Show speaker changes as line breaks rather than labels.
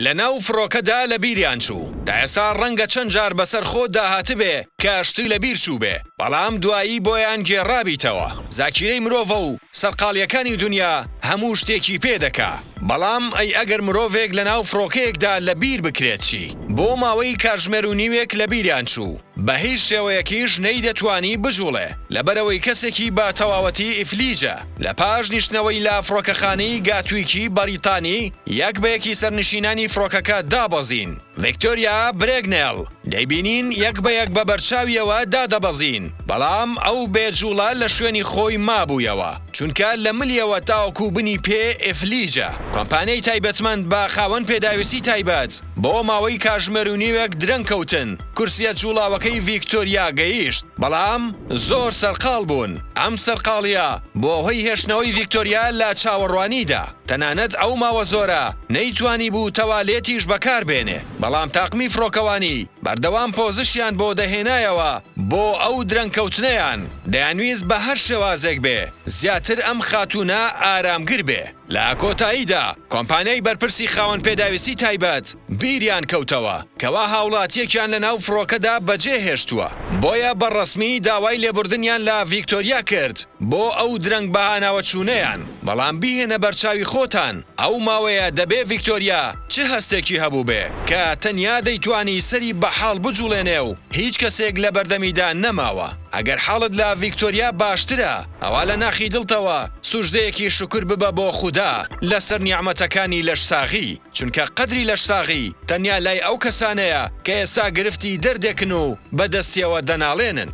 لەناو فڕۆکەدا لەبیریان چوو. تا ئێستا ڕەنگە چەند جار بەسەر خۆتدا هاتبێ کە شتی لەبیر چووبێ، بەڵام دوایی بۆیان گێڕابیتەوە. زاکیرەی مرۆڤە و سەرقاڵییەکانی دونیا هەموو شتێکی پێ دەکا. بەڵام ئەی ئەگەر مرۆڤێک لەناو فڕۆکەیەکدا لەبیر بکرێت چی؟ بۆ ماوەی کاتژمێر و نیوێک لەبیریان چوو. بە هیچ شێوەیەکیش نەیدەتوانی بجوڵێ، لەبەرئەوەی کەسێکی بە تەواوەتی ئیفلیجە. لە پاش نیشتنەوەی لە فڕۆکەخانەی گاتویکی بەریتانی، یەک بە یەکی سەرنشینانی فڕۆکەکە دابەزین. ڤیکتۆریا برێگنێڵ دەیبینین یەک بە یەک بە بەرچاویەوە دادەبەزین، بەڵام ئەو بێ جوڵە لە شوێنی خۆی مابوویەوە، چونکە لە ملیەوە تاوەکو بنی پێ ئیفلیجە. کۆمپانیای تایبەتمەند بە خاوەن پێداویستی تایبەت، بۆ ماوەی کاژمێر و نیوێک درەنگ کەوتن، کورسیە جوڵاوەکەی ڤیکتۆریا گەیشت، بەڵام زۆر سەرقاڵ بوون. ئەم سەرقاڵیە بووە هۆی هێشتنەوەی ڤیکتۆریا لە چاوەڕوانیدا. تەنانەت ئەو ماوە زۆرە نەیتوانیبوو تەوالێتیش بەکار بێنێ، بەڵام تاقمی فڕۆکەوانی بەردەوام پۆزشیان بۆ دەهێنایەوە بۆ ئەو درەنگ کەوتنەیان، دەیانویست بە هەر شێوازێک بێ زیاتر ئەم خاتوونە ئارامگر بێ. لە کۆتاییدا کۆمپانیای بەرپرسی خاوەن پێداویستی تایبەت بیریان کەوتەوە کەوا هاوڵاتیەکیان لەناو فڕۆکەدا بەجێ هێشتووە، بۆیە بە ڕەسمی داوای لێبوردنیان لە ڤیکتۆریا کرد بۆ ئەو درەنگ بەهاناوەچوونەیان، بەڵام بیهێنە بەرچاوی خۆتان ئەو ماوەیە دەبێ ڤیکتۆریا چ هەستێکی هەبووبێ کە تەنیا دەیتوانی سەری بە حاڵ بجوڵێنێ و هیچ کەسێک لەبەردەمیدا نەماوە. ئەگەر حاڵت لە ڤیکتۆریا باشترە ئەوا لە ناخی دڵتەوە سوجدەیەکی شوکر ببە بۆ خودا لەسەر نیعمەتەکانی لەشساغی، چونکە قەدری لەشساغی تەنیا لای ئەو کەسانەیە کە ئێستا گرفتی دەردێکن و بەدەستیەوە دەناڵێنن.